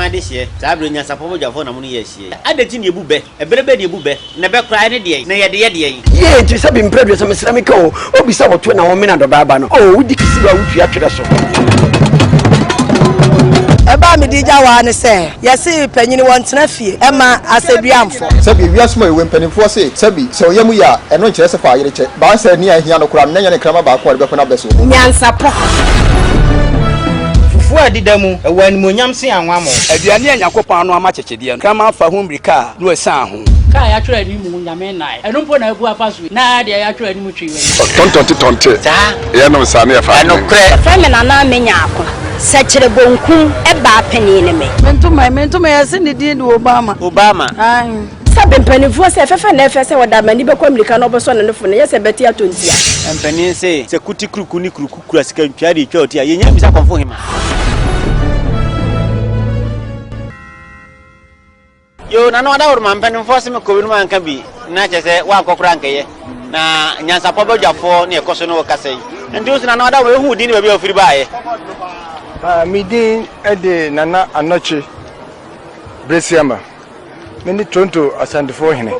adehyeɛ, saa berɛ nyansapɔ badwafoɔ na mo ne yɛ ahyia yi. Adɛn nti na yɛbu bɛ? Ɛberɛ bɛn na yɛbu bɛ? Na bɛ koraa ɛne deɛn? Na yɛde yɛ deɛn? Yie nti sɛbi mprɛ 30 mesrɛ meka o obi sɛ wɔtoe na wɔmene adɔbaa ba no o wodi kisiwa a wotua twerɛ so. Ɛbɛ a mede gya wo ara ne sɛ, yɛse panyini wɔntena fie mma asɛdua mfɔ. Sɛbi, wiase mu awiei mpanimfoɔ se, sɛbi, sɛ ɔyam yɛ a, ɛno nkyerɛ sɛ fa ayere kyɛ. Baa sɛ nea ahia no koraa no, na ɛnyɛ ne kraman baako a ɔde bɛko n'abɛ so. Nyansapɔ. Fufuo a ɛdeda mu, ɛwɔ animuonyam sen anwammɔ. Aduane a Nyankopɔn anoa ama akyekyedeɛ no, kraman fa ho mmirika a, na wasian ho. Kaa a yɛatwerɛ anim Nyame nnae. Ɛno mpo na abu afa so yi, na deɛ yɛatwerɛ anim twi w'ani. Ɔtɔntɔnte tɔnte yɛnom saa ne yɛfa adwene. Wɔfrɛ me Nana Amenyako. Sɛkyerɛ bonkum baa panin ne me. Me ntoma yi, me ntoma yi, yɛse ne din de Obama. Obama. Ae. Sɛ mpanimfoɔ sɛ ɛfɛfɛ na ɛfɛ sɛ wɔde amani bɛkɔ mmirika na wɔbɛsɔ ne nofo no, ɛnyɛ sɛ ɛbɛte atɔ ntia. Mpanin se, sɛ kuti kuruku ne kuruku kura sika ntwaa de retwa ɔti a, yɛnnya mmisa kɔmfo hema. Yoo Nana Ɔdawuruma mpanimfoɔ se mekɔ binom anka bi na kyerɛ sɛ woankɔ koraa ankɛyɛ na nyansapɔ badwafoɔ ne ɛkɔ so ne wo kasa yi nti wo so Nana Ɔdawuruma yɛhu wo din ne baabi a wofiri baeɛ. Me din de Nana Anɔkye Bresiama. Me ne Toronto Asantefoɔ hene,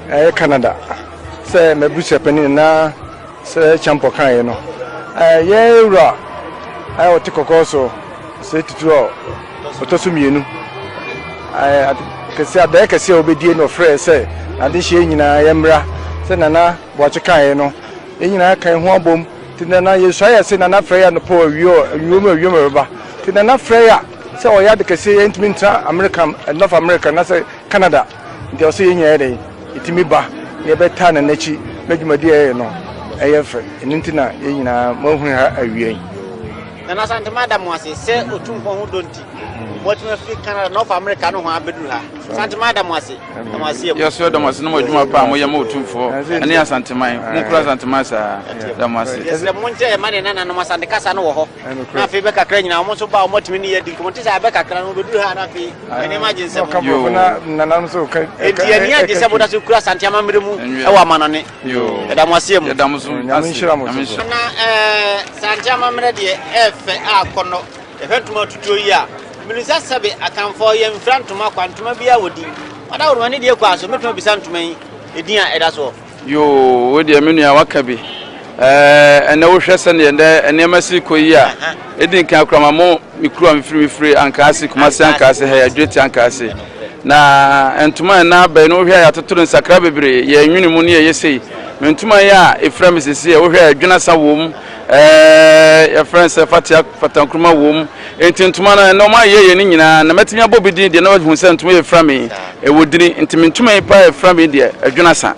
ɛyɛ Canada. Sɛ m'abusuapanin Nana Sɛ Kyampɔ kaeɛ no, yɛn wura a ɔte kɔkɔɔ so sɛ tutuo a ɔtɔ so mmienu, kɛseɛ adaeɛ kɛseɛ a ɔbɛdie na ɔfrɛɛ sɛ n'adehyeɛ nyinaa yɛmmra. Sɛ Nana Boakye kaeɛ no, yɛn nyinaa ka yɛn ho abom. Nti Nana yɛsua yɛ se Nana frɛ yɛ anɔpa o, awia o, anwuom o, awiam o yɛbɛba. Nti Nana frɛ yɛ a sɛ ɔyɛ ade kɛseɛ yɛntumi ntena Amerika, North America anaasɛ Canada. Nti ɛwɔ sɛ yɛn nyinaa yɛ dɛn? Yɛtumi ba na yɛbɛtaa Nana akyi na dwumadi a yɛyɛ no ɛyɛ fɛ. Ɛno nti na yɛn nyinaa moahunu ha awia yi. Nana Asante mada mo ase sɛ Otumfoɔ ho dɔ nti moatumi afiri Canada North America nohoa abɛduru ha. Asante mada mo ase. Da mo ase amu. Yɛso yɛda mo ase ne mo adwuma pa a moyɛ ma Otumfoɔ ne Asanteman. Monkura Asanteman saa. Da mo ase. Yɛsrɛ mo monkyerɛ yɛn mma ne yɛn nananom Asante kasa no wɔ hɔ. Na afei bɛ kakra nyinaa wɔn nso ba a wɔatumi ne yɛn adi nkɔmmɔ. Nte sɛ abɛ kakra no wɔbɛduru ha na afei nneɛma agye nsam. Enti yɛn ani agye sɛ moda so kura Asante amammerɛ mu wɔ amanɔne. Yɛda mo ase amu. Yɛda mo so ase. Nyame nhyira. Na ɛɛ Sante amammerɛ deɛ ɛɛfɛ a akɔnnɔ. Yɛhwɛ ntoma tutuo yi a, menu sɛ sɛbe Akanfoɔ yɛmfira ntoma kwa, ntoma biara wɔ din. Ɔdaworo m'ani deɛ kɔ aso, mɛtumi abisa ntoma yi edin a ɛda soɔ? Yoo, wo deɛ me nua waka bi. Ɛɛ, ɛnɛ wohwɛ sɛdeɛ ɛnɛ nneɛma si kɔ yi a, ɛdi nkan koraa ma mo me kuro a mefiri mefiri Ankaase, Kumasi Ankaase ha yi, Adwete Ankaase. Na ntoma a ɛna aba yi no wohwɛ a yɛatoto no nsakra bebree, yɛnwene mu ne yɛyɛ sei. Me ntoma yi a ɛfira me sisi a wohwɛ a adwene wɔ mu, ɛɛ yɛfrɛ no sɛ fatea fatankuruma wɔ mu. Enti ntoma no ɛnɛ wɔn ayɛ yɛ ne nyinaa na mɛtumi abɔ bi din deɛ na wahu sɛ ntoma yɛ fira me ɛwɔ dini nti me ntoma yi paa ɛfira me deɛ ɛdwena sa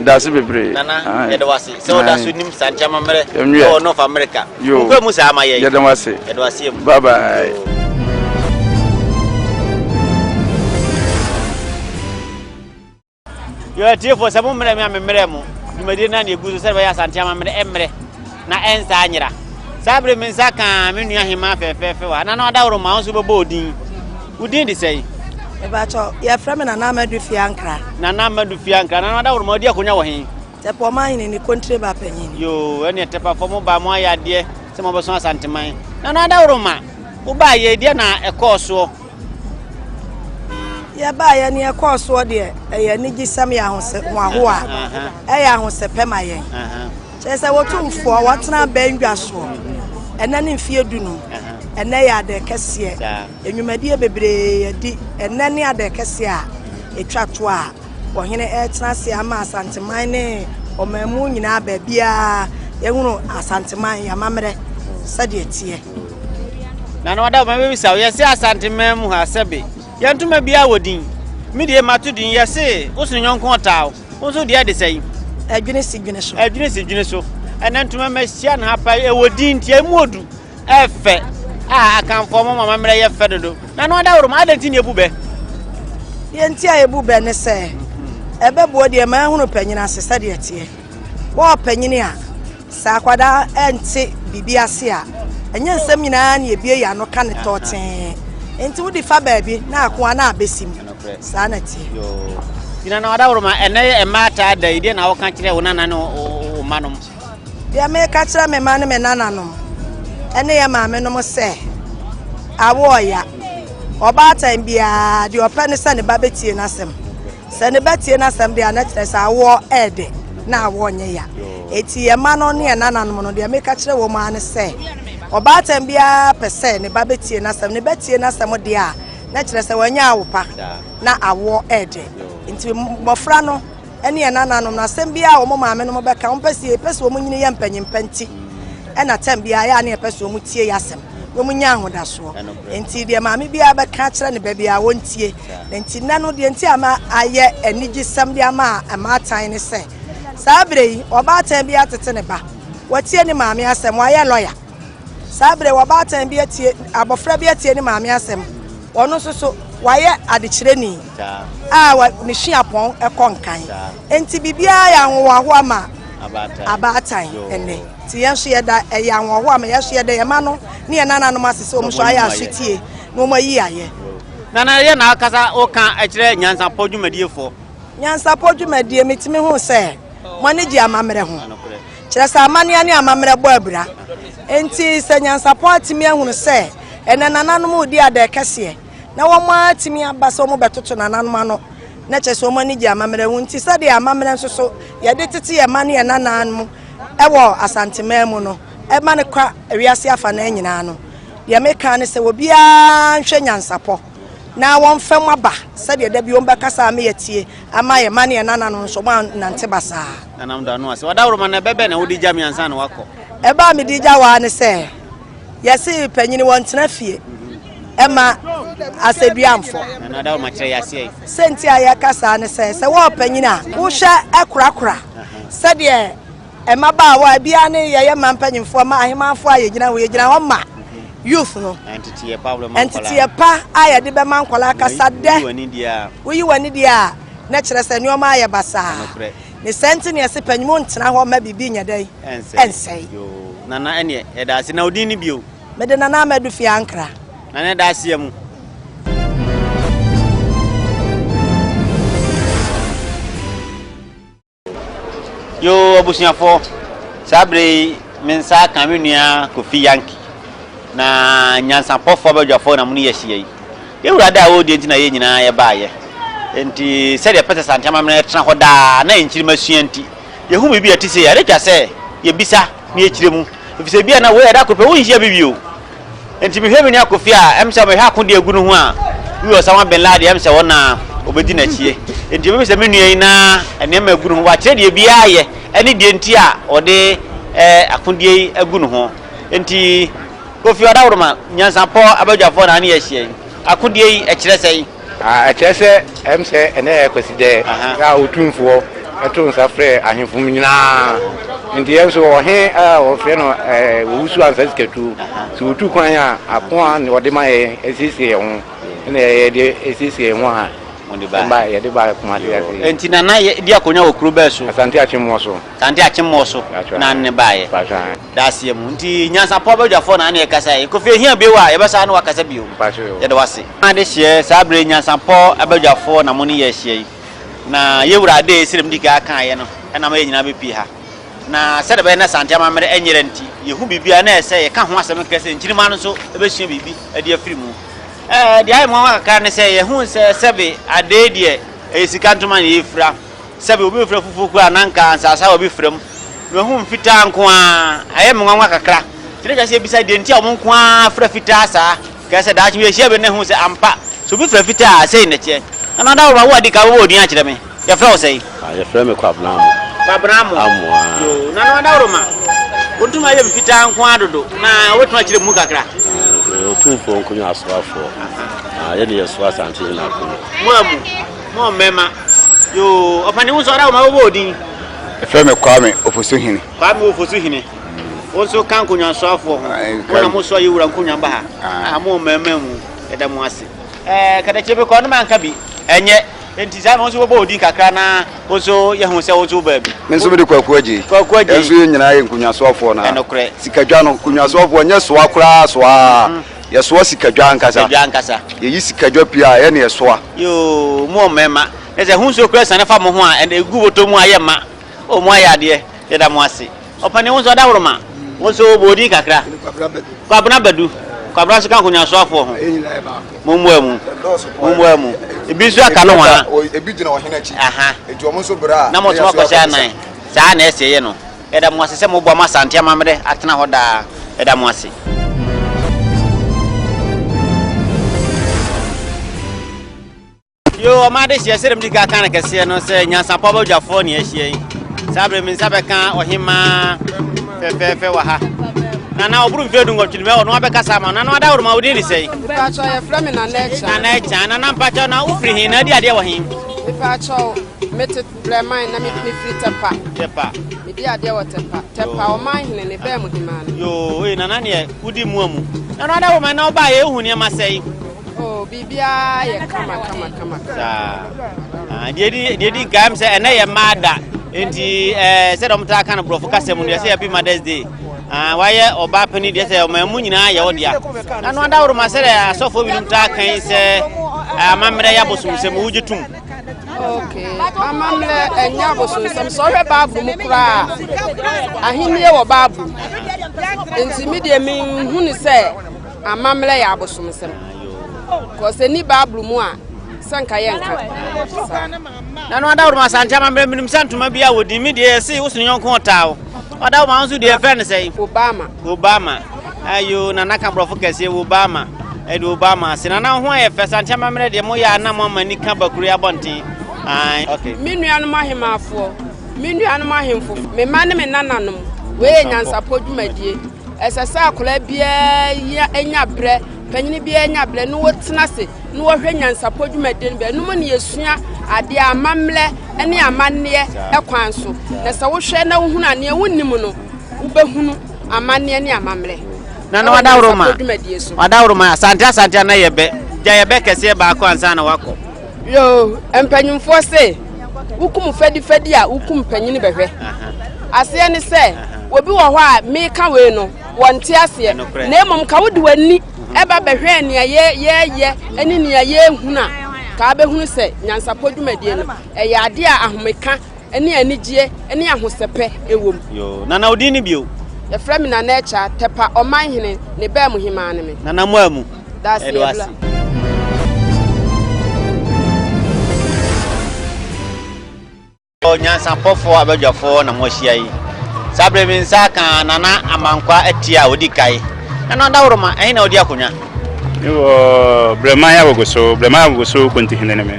daase bebree. Nana yɛda wase sɛ woda so nim Sante amammerɛ ɛwɔ North America. Wokɔ mu saa ma yɛn. Yɛda wase. Yɛda wase mu. Bye bye. Yo atiefoɔ sɛ mo mmerɛ me a me mmerɛ mo dwumadie no na ɛgu so sɛdeɛ bɛyɛ Asante amammerɛ ɛmmerɛ na ɛnsaa nyera saa bere me nsa kaa me nua hemaa fɛfɛɛfɛ wɔ ha Nana Ɔdaworo ma wo nso bɛbɔ odin wo din de sɛn? Mebakyɛ yɛfrɛ me Nana Amadu Fiankra. Nana Amadu Fiankra Nana Ɔdaworo ma ɔdi akonnwa wɔ he? Tɛpɛ ɔman hene ne kontire ba panyin. Yoo ɛneɛ Tɛpafoɔ mo baa mo ayɛ adeɛ sɛ mobɛso Asanteman Nana Ɔdaworo ma wo baa yɛ deɛ na ɛkɔɔ soɔ? Yɛbaeɛ ne yɛkɔɔ soɔ deɛ, ɛyɛ anigyesɛm, yɛ ahohoahoa, ɛyɛ ahosɛpɛ ma yɛn. Kyerɛ sɛ Otumfoɔ wɔtena abannwa soɔ ɛnɛ ne mfeɛ dunum. Ɛnɛ yɛ adɛ kɛseɛ, nnwumadie bebree yɛdi. Ɛnɛ ne adɛ kɛseɛ a ɛtwa toɔ a Ɔhene retena ase ama Asanteman ne ɔman mu nyinaa baabiara yɛhunu Asanteman yɛn amammerɛ sɛdeɛ ɛteɛ. Nana wada wo ma bɛbisa wo yɛse Asanteman mu ha sɛbe yɛn ntoma biara wɔ din me deɛ mato din yɛse wo sene yɔnko ɔtaa wo wo nso deɛ de sɛn? Ɛdwene si dwene so. Ɛdwene si dwene so ɛnɛ ntoma mahyia no ha pa ɛwɔ din nti ɛmu odu Ɛfɛ a Akanfoɔ mo amammerɛ yɛ fɛ dodo. Nana Ɔdaworo ma adɛn nti na yɛbu bɛ? Deɛ nti a yɛbu bɛ ne sɛ ɛbɛboa deɛ ma ahunu panyin ase sɛdeɛ ɛteɛ. Wɔ ɔpanyini a, sɛ akwadaa ɛnte biribi ase a, ɛnyɛ nsɛm nyinaa na yɛbue yɛn ano ka ne tɔɔtee. Nti wode fa baabi na akoa na abɛsim. Saa na ɛteɛ. Yoo. Nti Nana Ɔdaworo ma ɛnɛ yɛ mmaa taa da yi, deɛ na woka kyerɛ wo nana ne wo mma nom? Deɛ meka kyerɛ me mma ne me nananom ne yɛn maamenom sɛ, awo ɔya. Ɔbaatan biara, deɛ ɔpɛ ne sɛ ne ba bɛtie n'asɛm. Sɛ ne ba tie n'asɛm deɛ a, na kyerɛ sɛ awoɔ ɛyɛ dɛ na awoɔ nyɛ ya. Enti yɛn mma no ne yɛn nananom no, deɛ meka kyerɛ wɔn ara ne sɛ, ɔbaatan biara pɛ sɛ ne ba bɛtie n'asɛm. Ne ba tie n'asɛm deɛ a, na kyerɛ sɛ wanya awo pa na awoɔ ɛyɛ dɛ. Nti mmɔfra no ne yɛn nananom no, asɛm biara a wɔn maamenom bɛka, wɔmpɛ sɛ yɛpɛ sɛ wɔnyini yɛ mpanyimpa nti, ɛna tɛm biara yɛ a na yɛpɛ sɛ wɔtie yɛn asɛm na wɔnya ahodasoɔ. Nti deɛ maame biara bɛka akyerɛ ne ba biara wɔntie. Na nti nnɛ no deɛ nti a ma ayɛ anigyesɛm de ama mmaatan ne sɛ, saa berɛ yi ɔbaatan bi atete ne ba, watie ne maame asɛm, wayɛ lɔya. Saa berɛ yi ɔbaatan bi atie, abɔfra bi atie ne maame asɛm, ɔno nso so wayɛ adekyerɛni a ne suapɔn kɔ nkan. Nti biribiara yɛ ahohoahoa ma abaatan ɛnnɛ. Nti yɛn nso yɛda ɛyɛ ahohoahoa ma yɛn nso yɛda yɛn mma no ne yɛn nananom ase sɛ wɔn nso ayɛ asotie na wɔn ayi ayɛ. Nana yɛ na akasa woka kyerɛ nyansapɔ dwumadiefoɔ. Nyansapɔ dwumadie metumi hu sɛ mo ani gye amammerɛ ho. Kyerɛ sɛ amanneɛ ne amammerɛ bɔ abira. Enti sɛ nyansapɔ atumi ahunu sɛ ɛnɛ nananom redi adɛɛ kɛseɛ na wɔn ara atumi aba sɛ wɔbɛtoto nananom ano na kyerɛ sɛ wɔn ani gye amammerɛ ho nti sɛdeɛ amammerɛ nso so yɛde tete yɛn mma ne yɛn nananom wɔ Asanteman mu no ɛma no kɔ wiase afanaa nyinaa no, deɛ meka ne sɛ obiara nhwɛ nyansapɔ na wɔmfa mu aba sɛdeɛ da bi wɔbɛkasa ama yɛatie ama yɛn mma ne yɛn nananom nso wɔannante basaa. Nanam da no ase. W'adaworoma no, ɛbɛ bɛn na wode gya me ansa na woakɔ? Ɛbɛ a mede gya wo ara ne sɛ, yɛse panyini wɔntena fie ɛma asɛdua mfɔ. Nana adaworoma kyerɛ yɛ aseɛ. Sɛ nti a yɛka saa ne sɛ, sɛ wɔɔ panyini a, wohwɛ korakora sɛdeɛ mmabaawa biara ne yɛyɛ mma mpanyinfoɔ ma ahemanfoɔ a yɛgyina hɔ yɛgyina hɔ ma youth no nteteɛ pa a yɛde bɛma nkwadaa kasa dɛ woyi w'ani deɛ a na kyerɛ sɛ nneɛma ayɛ basaa ne sɛ nti ne yɛse panyin ntena hɔ ma biribi nyɛ dɛn ɛnsɛe. Nana ɛneɛ yɛda ase na odin ne bio. Mede Nana Amadu Fie Ankra. Nana ɛda aseɛ mu. Yoo abusuafoɔ, saa berɛ yi me nsa aka me nua Kofi Yankee, na nyansapɔfoɔ abadwafoɔ na mo ne yɛahyia yi. Yɛn wura da a ɔredie nti na yɛn nyinaa yɛbaeɛ. Enti sɛdeɛ ɛpɛ sɛ Asante amammerɛ tena hɔ daa na nkyirimma sua nti, yɛhu biribi a ɛte sei a, ɛde twa sɛ yɛbisa na yɛkyerɛ mu. Ɛfiri sɛ ebia na wei ɛda koro pɛ wonhyia bi bio. Enti mehwɛ me nua Kofi a, ɛm sɛ mehwɛ akodeɛ agu no ho a, wei Osama bin Laden ɛm sɛ wɔn na ɔbɛdi n'akyie. Enti mebisa me nua yi na nneɛma agu ne ho, wakyerɛ deɛ biara yɛ ɛne deɛ nti a ɔde ɛɛ akodeɛ yi agu ne ho. Enti Kofi Ɔdaworoma, nyansapɔ abadwafoɔ na ane ahyia yi, akodeɛ yi ɛkyerɛ sɛn? Ɛkyerɛ sɛ ɛm sɛ ɛnɛ yɛ Kwasida a Otumfoɔ to nsa frɛ ahemfo mu nyinaa. Nti yɛn nso ɔhe a wɔfrɛ no Owusu Ansa Sikatuo, sɛ ɔtu kwan a, ako a na ɔde ma yɛn asiesie yɛn ho na yɛde asiesie yɛn ho a yɛde ba Kumasi ase. Nti Nana di akonnwa wɔ kuro bɛɛ so? Asante Akyemmoɔ so. Asante Akyemmoɔ so na ne baeɛ. Daaseɛ mu. Nti nyansapɔ abadwafoɔ na ne yɛkasa yi. Kofi ehia bio a yɛbɛsa ne wakasa bio. Yɛda wase. Adehyeɛ, saa berɛ yi nyansapɔ abadwafoɔ na mo ne yɛ ahyia yi. Na yɛ wura Adee sɛdeɛ medi kan kaeɛ no na ama yɛn nyinaa bɛpie ha. Na sɛdeɛ ɛbɛyɛ na Asante amammerɛ ɛnyera nti, yɛhu biribi a na ɛsɛ sɛ yɛka ho asɛm kyerɛ sɛ nkyirimma no nso bɛsua biribi de afiri mu. Ɛɛ deɛ ayɛ nwanwa kakra ne sɛ yɛhu sɛ sɛbe Adee deɛ ɛyɛ sika ntoma na yɛfira. Sɛbe obi bɛfira fufuo koraa na anka nsaasa a obi fira mu. Na mahu mfitaa nko ara, ayɛ me nwanwa kakra. Nti na kyerɛ sɛ yɛbisa deɛ nti a wɔn nko ara fira fitaa saa. Kɛɛ sɛ daakye yɛhyia bi na ehu sɛ ampa, sɛ obi fira fitaa a, sei na ɛteɛ. Nana Dawuruma, wo a di kan wobɔ wo din akyerɛ me. Yɛfrɛ wo sɛn? Ah, yɛfrɛ me Kwabena Amoah. Kwabena Amoah. Amoah. Yoo, Nana Dawuruma, wo ntoma yɛ mfitaa nko ara dodo, na wobɛtumi akyerɛ mu kakra? Ah, Otumfoɔ Nkonwa Asoafoɔ. Ah, yɛne yɛsoa Asante Hene Akonwa. Mo amu, mo mmarima. Yoo, ɔpanin wo nso Dawuruma wobɔ wo din? Yɛfrɛ me Kwame Ofosuhene. Kwame Ofosuhene. Wo nso ka nkonnwasoafoɔ ho. Mo na mosoa yɛ wura nkonnwa ba ha. Ah, mo mmarima mu, yɛda mo ase. Ɛɛ, katakyie bɛkɔ no manka bi. Ɛnyɛ. Enti saa na wo nso wobɛbɔ wo din kakra na wo nso yɛhu sɛ wo nso wobaa bi. Me nso mede Kwaku Agyei. Kwaku Agyei. Yɛn nso yɛn nyinaa yɛ nkonnwasoafoɔ no ara. Ɛnokorɛ. Sikadwa no, nkonnwasoafoɔ nyɛ soa koraa soa ara. Yɛsoa sikadwa ankasa. Sikadwa ankasa. Yɛyi sikadwa pii a, yɛn na yɛsoa. Yoo, mo mmarima. Na sɛ ho nsuo koraa siane fa mo ho a, ɛnde ɛgu bɔtɔ mu a, yɛmma. Oh, moayɛ adeɛ. Yɛda mo ase. Ɔpanin, wo nso adaworoma. Wo nso bɔ odin kakra. Kwabena Badu. Kwabena nso ka nkonnwasoafoɔ ho. Mommoa mu. Mommoa mu. Ebi nso aka no hɔ. Ebi gyina ɔhene akyi. Enti wɔn nso brɛ a. Na mo nso moakɔhyɛ anan. Saa na ɛsɛ yɛ no. Yɛda mo ase sɛ moboa ma Asante amammerɛ atena hɔ daa. Yɛda mo ase. Yoo, ɔma adehyeɛ sɛdeɛ medi kan ka no kɛseɛ no sɛ nyansapɔ abadwafoɔ ne ahyia yi. Saa berɛ me nsa bɛka ɔhemaa fɛfɛɛfɛ wɔ ha. Nana ɔboro mfeɛ dunwɔtwe no ɔno abɛkasa ama Nana adaworoma wo din de sɛn? Mepakyɛw yɛfrɛ me Nana Ɛkyan. Nana Ɛkyan, Nana mpakyɛw na wofiri he na adi adeɛ wɔ he? Mepakyɛw mete Brɛman na mefiri Tɛpa. Tɛpa. Medi adeɛ wɔ Tɛpa. Tɛpa ɔman hene ne bɛɛ mu hemaa no. Yoo, ee Nana neɛ wodi mu amu. Nana adaworoma na wobaa yɛ ehu nneɛma sɛn? Oh, biribiara yɛ kama kama kama. Saa. Ah, deɛ di deɛ di nkae sɛ ɛnɛ yɛ mmaa da. Nti ɛɛ eh, sɛdeɛ wɔn taa ka no borɔfo kasa mu no yɛsɛ happy mother's day. Ah, wayɛ ɔbaa panin deɛ sɛ ɔman mu nyinaa yɛ ɔdea. Na no adaworo ma sɛdeɛ asɔfoɔ binom taa kan yi sɛ eh, amammerɛ yɛ abosomsɛm wogye tom. Okay, amammerɛ ɛnyɛ abosomsɛm sɛ ɔhwɛ Bible mu koraa ahennie wɔ Bible mu. Nti me deɛ menhu ne sɛ Amammerɛ yɛ abosomsɛm. Kɔ sɛ ni Bible mu a, sɛ nka yɛ nka saa. Na no adaworoma Asante amammerɛ menim sɛ ntoma bi a wɔdi me deɛ yɛse wo sene yɔnko ɔtaa wo. Ɔdaworoma wo nso deɛ yɛfrɛ no sɛn? Obama. Obama. Ayo nana ka borɔfo kɛseɛ Obama. Ɛde Obama ase. Nana wo ho ayɛ fɛ Asante amammerɛ deɛ moyɛ a na mo ama ni ka bakuro abɔnten. Ae okay. Me nuanom ahemaafoɔ, me nuanom ahemfo, me mma ne me nananom, wei yɛ nyansapɔ dwumadie. Ɛsɛ sɛ akwadaa biara nya berɛ, panin biara nya berɛ na wɔtena ase na wɔhwɛ nyansapɔ dwumadie no bi. Ɛno mu na yɛsua adeɛ amammerɛ ne amanneɛ kwan so. Na sɛ wohwɛ na wohunu a, nea wonnim no, wobɛhunu amanneɛ ne amammerɛ. Na na wadaworoma wadaworoma asante asante ana yɛ bɛ gya yɛ bɛ kɛseɛ baako ansa na wakɔ. Yoo, mpanyimfoɔ se, wokum fadifadi a wokum panyin bɛhwɛ. Aseɛ ne sɛ, obi wɔ hɔ a meka wei no, wɔnte aseɛ. Na mmom ka wode w'ani ɛba bɛhwɛ nea yɛyɛ ne nea yɛhunu a, ka wobɛhunu sɛ nyansapɔ dwumadie no, ɛyɛ adeɛ a ahomeka ne anigyeɛ ne ahosɛpɛ wɔ mu. Yoo, Nana wo din ne bio? Yɛfrɛ me Nana Akyaa, Tɛpa Ɔmanhene ne Baamu Hemaa ne me. Nana Moamu. Daase Ɛde yɛ bla. wase. Nyansapɔfoɔ abadwafoɔ na moahyia yi. Saa berɛ me nsa aka Nana Amankwa Atia a ɔdi kae. Nana Ɔdaworoma, ɛhe na wodi akonnwa? Me wɔ Brɛman Agogoso, Brɛman Agogoso Kontihene ne me.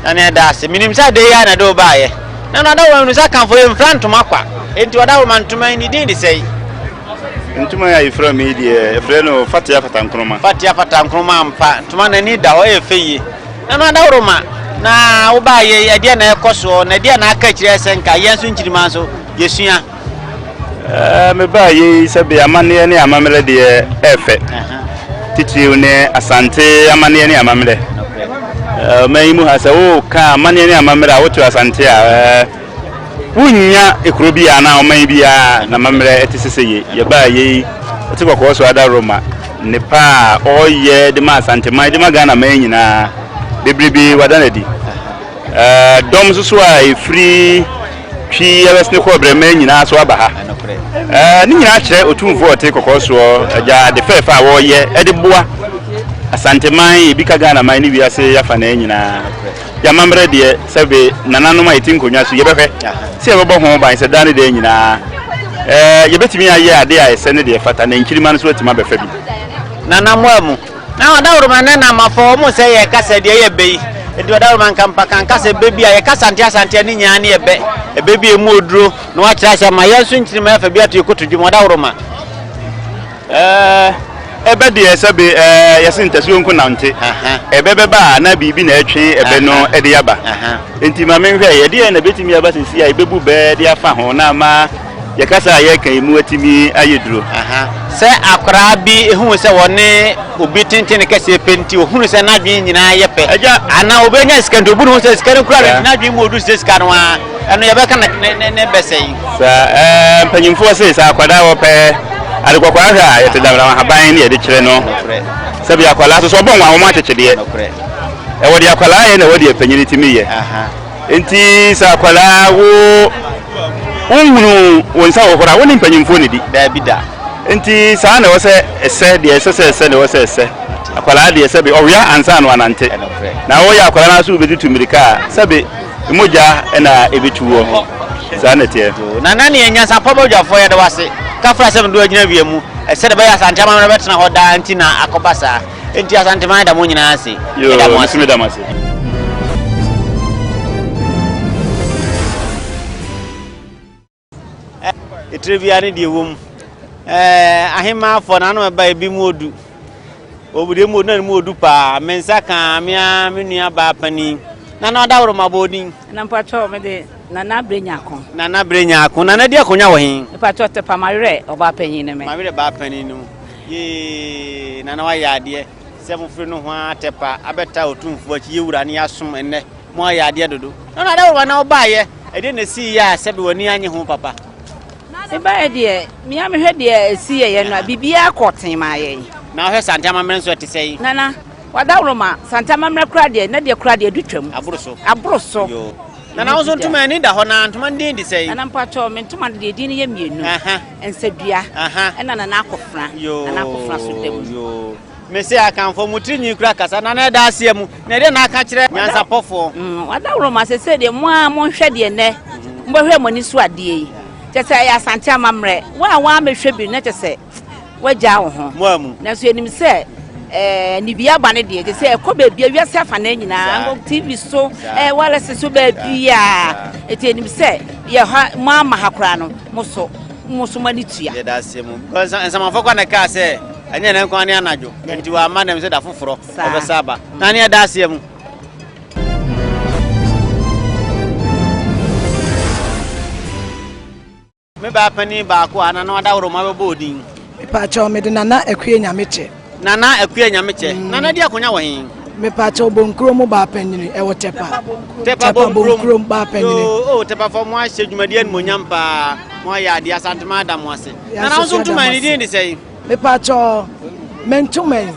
Nana ɛda ase. Menim sɛ adeɛ yi ara na ɛde wo baeɛ. Nana Ɔdaworoma, menim sɛ Akanfoɔ yɛmfira ntoma kwa. Enti Ɔdaworoma ntoma yi ne din de sɛn? Ntoma yi a yɛfira mu yi deɛ, yɛfrɛ no Fatea Fata Nkrumah. Fatea Fata Nkrumah ampa. Ntoma no ani da hɔ, ɛyɛ fɛ yie. Nana Adaworoma, na wobaeɛ yi, ɛdeɛn na ɛrekɔ soɔ, na ɛdeɛn na aka akyire sɛ nka yɛn nso nkyirimma nso yɛsua? Ɛɛ, mebaeɛ yi, sɛbe amanneɛ ne amammerɛ deɛ ɛyɛ fɛ. Titiriw ne Asante amanneɛ ne amammerɛ. Ɔman yi mu ha, sɛ woka amanneɛ ne amammerɛ a, woto Asante a, ɛɛ, Wonnya ekuro bi anaa ɔman biara n'amammerɛ ɛte sese ye. Yɛbaa yei ɔte kɔkɔɔ so adaworoma nnepa a ɔyɛ de ma Asanteman de ma Ghana man nyinaa bebrebe wada no adi. Dɔm nso so a ɛfiri Twi ɛbɛsene kɔ Brɛman nyinaa so aba ha. Ne nyinaa kyerɛ Otumfoɔ ɔte kɔkɔɔ soɔ agya ade fɛɛfɛ a wɔyɛ de boa Asanteman ebi ka Ghana man ne wiase afanaa nyinaa. Yɛn amammerɛ deɛ, sɛbe nananom a yɛte nkonnwa so yi, yɛbɛhwɛ sɛ yɛbɛbɔ ho ban sɛ daa ne daa nyinaa yɛbɛtumi ayɛ adeɛ a ɛsɛ ne deɛ ɛfata na nkyirimma no nso atumi abɛfa bi. Nana Moamu, Na ɔdawuroma ne Namafo wɔn sɛ yɛ kasa deɛ yɛ bɛ yi, enti ɔdawuroma nka mpa ka nka sɛ bɛ bi a yɛ kasa nte asante ne nyinaa ne yɛ bɛ, ɛbɛ bi emu oduro na wakyerɛ ase ama yɛn nso nkyirimma yɛafa bi ato yɛ kotodwe mu, ɔdawuroma. Ɛɛ, ɛbɛ deɛ sɛbe ɛɛ yɛse ntasuo nko nante. Ɛbɛ bɛba a na biribi na ɛtwe ɛbɛ no de aba. Enti ma menhwɛ, ɛdeɛn na ɛbɛtumi aba seesei a yɛbɛbu bɛ de afa ho na ama yɛ kasa a yɛreka yi mu atumi ayɛ duro? Sɛ akwadaa bi hu sɛ ɔne obi tenten ne kɛseɛ pɛ nti, ɔhunu sɛ n'adwene nyinaa yɛ pɛ. Anaa obi anya sika nti, ɔbu ne ho sɛ sika no kura no nti n'adwene mu ɔduru sɛ sika no ara. Ɛno yɛbɛka ne ne bɛ sɛn? Sa ɛɛ mpanyinfoɔ se sɛ akwadaa wɔpɛ ade kɔkɔɔ ahwɛ a yɛte damdam ahaban ne yɛde kyerɛ no. Sɛbi akwadaa soso ɔbɔ nwa wɔn akyekyedeɛ. Ɛwɔ deɛ akwadaa yɛ na ɛwɔ deɛ panyin tumi yɛ. Nti sɛ akwadaa wo wonhunu wo nsa wɔ hɔ a wo ne mpanyinfoɔ ne di. Daabi da. Nti saa na ɛwɔ sɛ ɛsɛ, deɛ ɛsɛ sɛ ɛsɛ na ɛwɔ sɛ ɛsɛ. Akwadaa deɛ sɛbe ɔwea ansa na wanante. Na woyɛ akwadaa no ara so wobɛtutu mmirika a, sɛbe mogya na ɛbɛtu woɔ. Saa na ɛteɛ. Nana neɛ nyansapɔ badwafoɔ yɛda wo ase. Kafra sɛ mede wo agyina wia mu. Sɛdeɛ ɛbɛyɛ Asante amammerɛ bɛtena hɔ daa nti na akɔba saa. Enti Asanteman da mo nyinaa ase. Yoo, Yɛda mo me ase. nso meda mo ase. Etire biara ne deɛ ɛwɔ mu. Ɛɛ ahemaafoɔ na ano ɛba ebi mu odu. Obu deɛ mu odu na ne mu odu paa. Me nsa kaa me ara me nua baa panin. Nana ɔdaworo ma bɔ odin. Na mpakyɛw me de Nana Bere Nyako. Nana Bere Nyako. Nana di akonya wɔ he? Mpakyɛw Tepa Mawerɛ ɔbaa panyin ne me. Mawerɛ baa panin no mu. Yee Nana wayɛ adeɛ sɛ mofiri no ho ara Tepa abɛta Otumfoɔ akyi yɛ wura ne yɛasom ɛnnɛ. Mo ayɛ adeɛ dodo. Nana ɔdaworo na wobaayɛ ɛdeɛ na ɛsii yɛ a sɛbe w'ani anye ho papa. Mebaeɛ deɛ, me ara mehwɛ deɛ ɛsi yɛyɛ no a, biribiara kɔ tee maa yɛn. Na wohwɛ Sante amammerɛ nso ɛte sɛn? Nana, w'adaworoma, Sante amammerɛ koraa deɛ, nnɛ deɛ koraa deɛ, adu twam. Aboro so. Aboro so. Yoo. Nana, wo nso ntoma ani da hɔ na ntoma no din de sɛn? Nana, mpakyɛw, me ntoma no deɛ, din no yɛ mmienu. Nsadua, ɛna Nana Akofena. Yoo. Nana Akofena so da mu. Yoo. Mese Akanfoɔ, mo tiri nwi kura kasa. Nana, ɛda aseɛ mu. Na ɛdeɛn na aka kyerɛ nyansapɔfoɔ? W'adaworoma, seesei deɛ, mo ara monhwɛ deɛ nnɛ mobɛhwɛ mo ani so adeɛ yi. Kyerɛ sɛ ɛyɛ Asante amammerɛ. Wo a woammɛhwɛ bi no, na kyerɛ sɛ woagyaa wo ho. Nanso yɛnim sɛ eh, nibia aba no deɛ, kyerɛ sɛ ɛkɔ baabi a wiase afanaa nyinaa, TV so, eh, wireless so, baabiaa. Enti yɛnim sɛ yɛ ha, mo ama ha koraa no, mo so, mo so mo ani tua. Yɛda ase mu. Because nsamanfoɔ kɔ na ɛkaa sɛ ɛnyɛ ne nko ne anadwo. Nti wamma dɛm sɛ da foforɔ ɔbɛsa aba. Na ne yɛda aseɛ mu. Me baa panin baako a Nana Adaworoma bɛbɔ odin. Mepaakyɛw mede Nana Akua Nyamekyɛ. Nana Akua Nyamekyɛ. Mm. Nana di akonya wɔ he? Mepaakyɛw Bonkuro mu baa panyini ɛwɔ Tɛpa. Tɛpa Bonkuro baa panyini. Yoo, oh, Tɛpafo mo ahyɛ dwumadi animonyam paa. Mo ayɛ adeɛ Asantema ada mo ase. Nana wo nso ntoma ne din de sɛn? Mepaakyɛw me ntoma yi.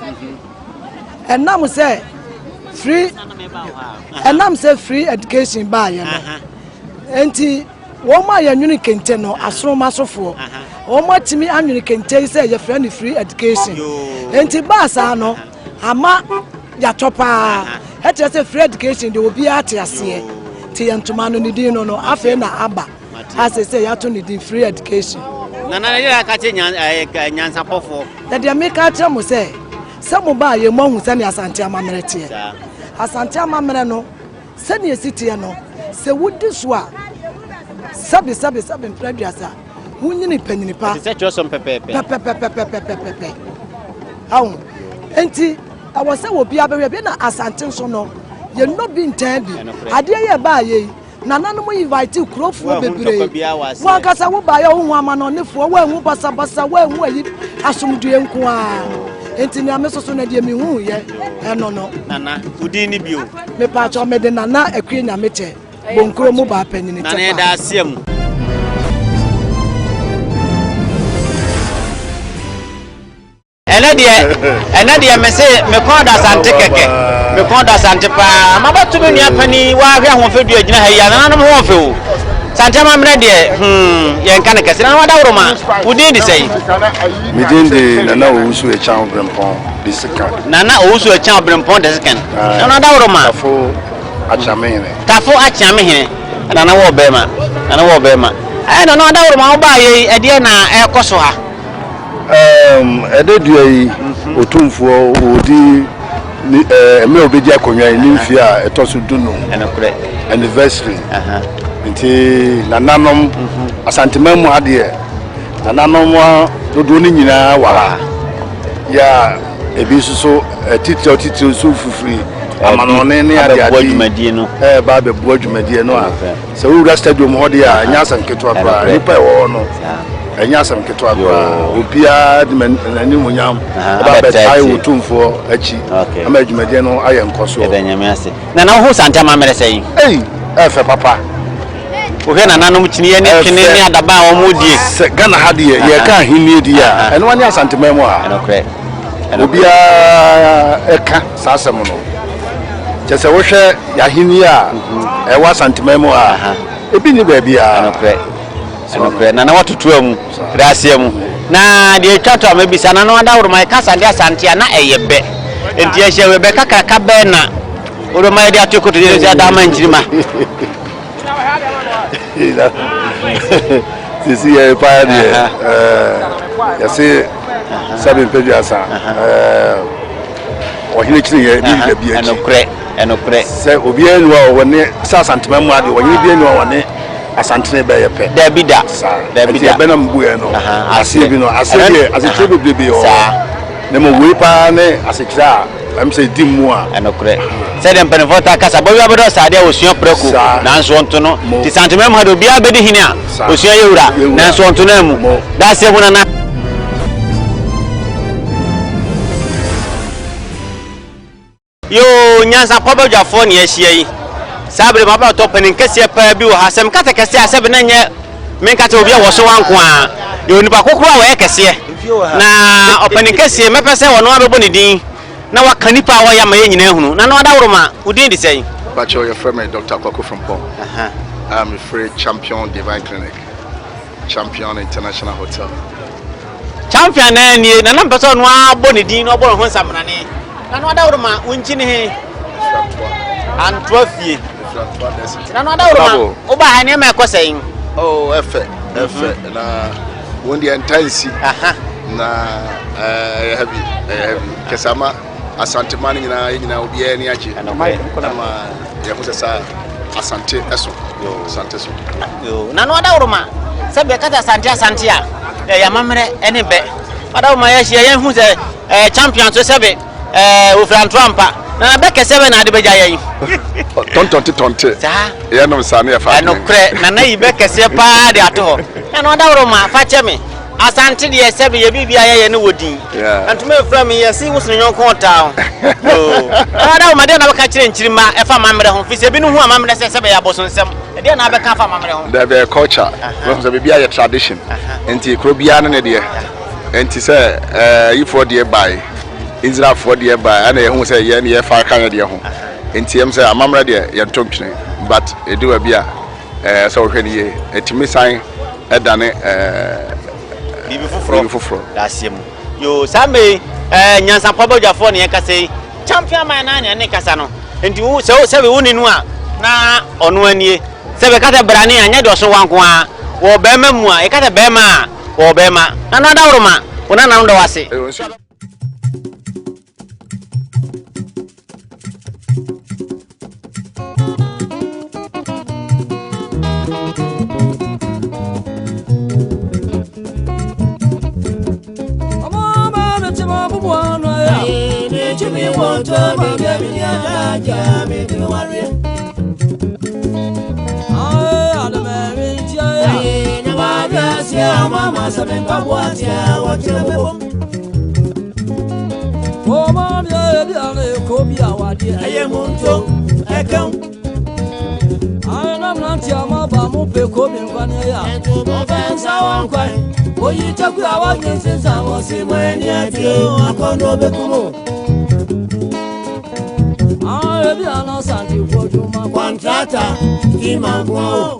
Ɛnam sɛ free ɛnam sɛ free education baayɛ no. Enti wɔn a yɛnwene kente no, asoroma sofoɔ, wɔn atumi anwene kente yi sɛ yɛfrɛ no free education. Enti baa saa no, ama yɛatɔ paa. Ɛkyerɛ sɛ free education deɛ obiara te aseɛ. Nti yɛn ntoma no ne din no no, afei na aba. A sɛ sɛ yɛato ne din free education. Nana yɛ aka kyerɛ nyansapɔfoɔ. Na deɛ meka akyerɛ mo sɛ, sɛ mo baa yɛ mu ahu sɛnea Asante amammerɛ teɛ. Asante amammerɛ no, Sɛnea esi teɛ no, sɛ wudi so a, sɛbe, sɛbe, sɛbe mprɛ aduasa, wonyini panyin pa. Ɛte sɛ kyerɛwsɛm pɛpɛɛpɛ. Pɛpɛpɛpɛpɛpɛpɛ. Ahu. Enti, ɛwɔ sɛ obiara bɛhwɛ bi na Asante nso no, yɛnnɔ bi ntɛn bi. Adeɛ yi a ɛbaeɛ yi, nananom invite kurofoɔ bebree. Wo ankasa wobaeɛ a wohu amanɔnefoɔ, woanhu basabasa, woanhu ayi, asomdwoeɛ nko ara. Enti nea me nso so no, deɛ mehuiɛ, ɛno no. Nana, wo din ne bio? Mepaakyɛw mede Nana Akue Nyamekyɛ, Bonkuro mu baa panyini Nana yɛda aseɛ mu. Ɛnɛ deɛ, ɛnɛ deɛ mese me kɔn da Asante kɛkɛ, me kɔn da Asante paa. Mabɛto me nua panin, wahwɛ ahoɔfɛ dua gyina ha yi a, nananom ho ɔfɛ o. Sante amammerɛ deɛ, hmm, yɛnka no kɛse. Nana Wadaworoma, wo din de sɛn? Me din de Nana Owusu Akyang Brempong the second. Nana Owusu Akyang Brempong the second. Nana Adaworoma. Tafo Akyeamehene. Tafo Akyeamehene. Nana wɔ bɛrima. Nana wɔ bɛrima. Ɛɛ Nana Adaworoma wo baa yɛ yi ɛdeɛ na ɛkɔ so ha. Um, ɛdɛ dua yi otumfoɔ ɔdi ne ɛɛ mmerɛ obedi akonnwa yi ne mfie a ɛtɔ so dunum. Ɛnokorɛ. Anniversary. Nti nananom Asanteman mu ha deɛ. Nananom dodoɔ no nyinaa wɔ ha. Yɛ a ebi nso so atitiriw atitiriw nso fifiri amanɔne ne adeade ɛreba abɛboa dwumadie no a sɛ wowura stadium hɔ deɛ a ɛnyɛ asɛm ketewa koraa. Nnipa ɛwɔ hɔ no ɛnyɛ asɛm ketewa koraa. Obiara de n'animuonyam ɛba abɛtae wɔ Otumfoɔ akyi ama dwumadie no ayɛ nkɔsoɔ. Yɛda Nyame ase. Nana wohu Sante amammerɛ sɛn? Ei! Ɛyɛ fɛ papa. Wohwɛ nananom kyiniiɛ ne twene ne adaba a wɔn die. Sɛ Ghana ha deɛ yɛka ahennie deɛ a ɛno ne Asanteman mu ha. Ɛnokorɛ. Obiara ɛka saa asɛm no. Kyɛ sɛ wohwɛ yɛahennie a ɛwɔ Asanteman mu ha ebi nni baabiara. Ɛnokorɛ. Ɛnokorɛ. Nana watotoa mu. Ɛda aseɛ mu. Na deɛ ɛtwa to a mɛbisa na no adaworoma yɛka Asante Asante a na ɛyɛ bɛ. Enti ɛhyɛ wei bɛ kakraka bɛn na wobɛma yɛde ato kotodwe no sɛ ada ama nkyirimma? Sisi yɛ paa deɛ yɛse sɛbe mpɛduasa ɔhene kyini yɛ ne yɛ bi akyi. Ɛnokorɛ ɛnokorɛ. Sɛ obiara ni hɔ a ɔne sɛ Asantema mu adeɛ ɔhene biara ni hɔ a ɔne Asantene bɛyɛ pɛ. Dabi da. Saa. Dabi da. Nti ɛbɛ na mbu yɛ no. Aseɛ bi no aseɛ deɛ asekyerɛ bebrebe wɔ hɔ. Na mmom wei paa ne asekyerɛ a ɛm sɛ ɛdi mu a. Ɛnokorɛ. Sɛdeɛ mpanimfoɔ taa kasa, bɔ bi abɛdɔ sradeɛ a wɔsua prako, nanso wɔnto no. Nti Santeman mu ha deɛ obiara bɛdi hene a, ɔsua yɛ wura, nanso wɔnto no ammu. Daaseɛ mu Nana. Yoo, nyansapɔ badwafoɔ ne ahyia yi. Saa bere maba tɔ panin kɛseɛ paa bi wɔ ha. Sɛ meka sɛ kɛseɛ a, sɛbe na nyɛ menka sɛ obi a wɔso wa nko ara. Yɛ onipa kokoro a wɔyɛ kɛseɛ. Na ɔpanin kɛseɛ, mɛpɛ sɛ ɔno ara bɛbɔ ne din na waka nipa a ɔyɛ ama yɛn nyinaa ahunu. Nana Adaworoma, wo din de sɛn? Pakyɛw yɛfrɛ me Doctor Kwaku Frimpong a mefiri Champion Divine Clinic. Champion International Hotel. Champion naa nie, na na mpɛ sɛ ɔno ara bɔ ne din na ɔbɔ ne ho nsamrane. Na no adaworoma, wo nkyi ne he? Antoa fie. Na no adaworoma, woba ha nneɛma ɛkɔ sɛn? Oh, ɛfɛ, ɛfɛ. Mhm. Na wɔn deɛ nta nsi. Na ɛyɛ heavy, ɛyɛ heavy. Kɛsama. Asantema no nyinaa yɛn nyinaa obiara ani agye ama yɛho sɛ saa Asante ɛso Asante so. Na no adaworoma sɛ bɛ kasa Asante Asante a ɛyɛ amammerɛ ɛne bɛ adaworoma yɛahyia yɛn hu sɛ ɛɛ champion so sɛ bɛ ɛɛ ofira ntoa mpa na bɛ kɛsɛ bɛ na ade bɛgya yɛn. Tɔntɔnte tɔnte. Saa. Yɛnom saa ne yɛfa. Ɛnokorɛ nana yi bɛ kɛseɛ paa de ato hɔ na no adaworoma fa kyɛ me. Asante deɛ sɛbe yɛ biribi a yɛyɛ no wɔ din. Ntoma efura mi yɛsi wo sene yɔnko ɔtaa ho. Ɛwɔ ma deɛ na bɛka kyerɛ nkyirimma ɛfa amammerɛ ho fisɛ ebinom hu amammerɛ sɛ sɛbe yɛ abosonsɛm. Ɛdeɛ na abɛka afa amammerɛ ho. Daabi ɛyɛ culture. Wɔn sɛ biribi ayɛ tradition. Nti kuro biara ne ne deɛ. Nti sɛ ayifoɔ deɛ bae, Israelfoɔ deɛ bae ɛna yɛhu sɛ yɛn yɛfa ka yɛn deɛ ho. Nti ɛm sɛ amammerɛ deɛ yɛnto ntwene but ɛdu baabi a Ɛɛ sɛ wohwɛ no yie, ɛtumi san dane ɛɛ biribi foforɔ. Biribi foforɔ. Daseɛ mu. Yoo saa mmerɛ yi ɛɛ nyansapɔ badwafoɔ ne yɛkasa yi champion man naa ne ɛne kasa no nti wo sɛ sɛbi wo ne no a na ɔno anie sɛ bɛka sɛ brane a nyɛ deɛ ɔso wa nko ara wɔ bɛrima mu a yɛka sɛ bɛrima a wɔ bɛrima na no adaworoma wo nananom da wase. Contrata, Imango.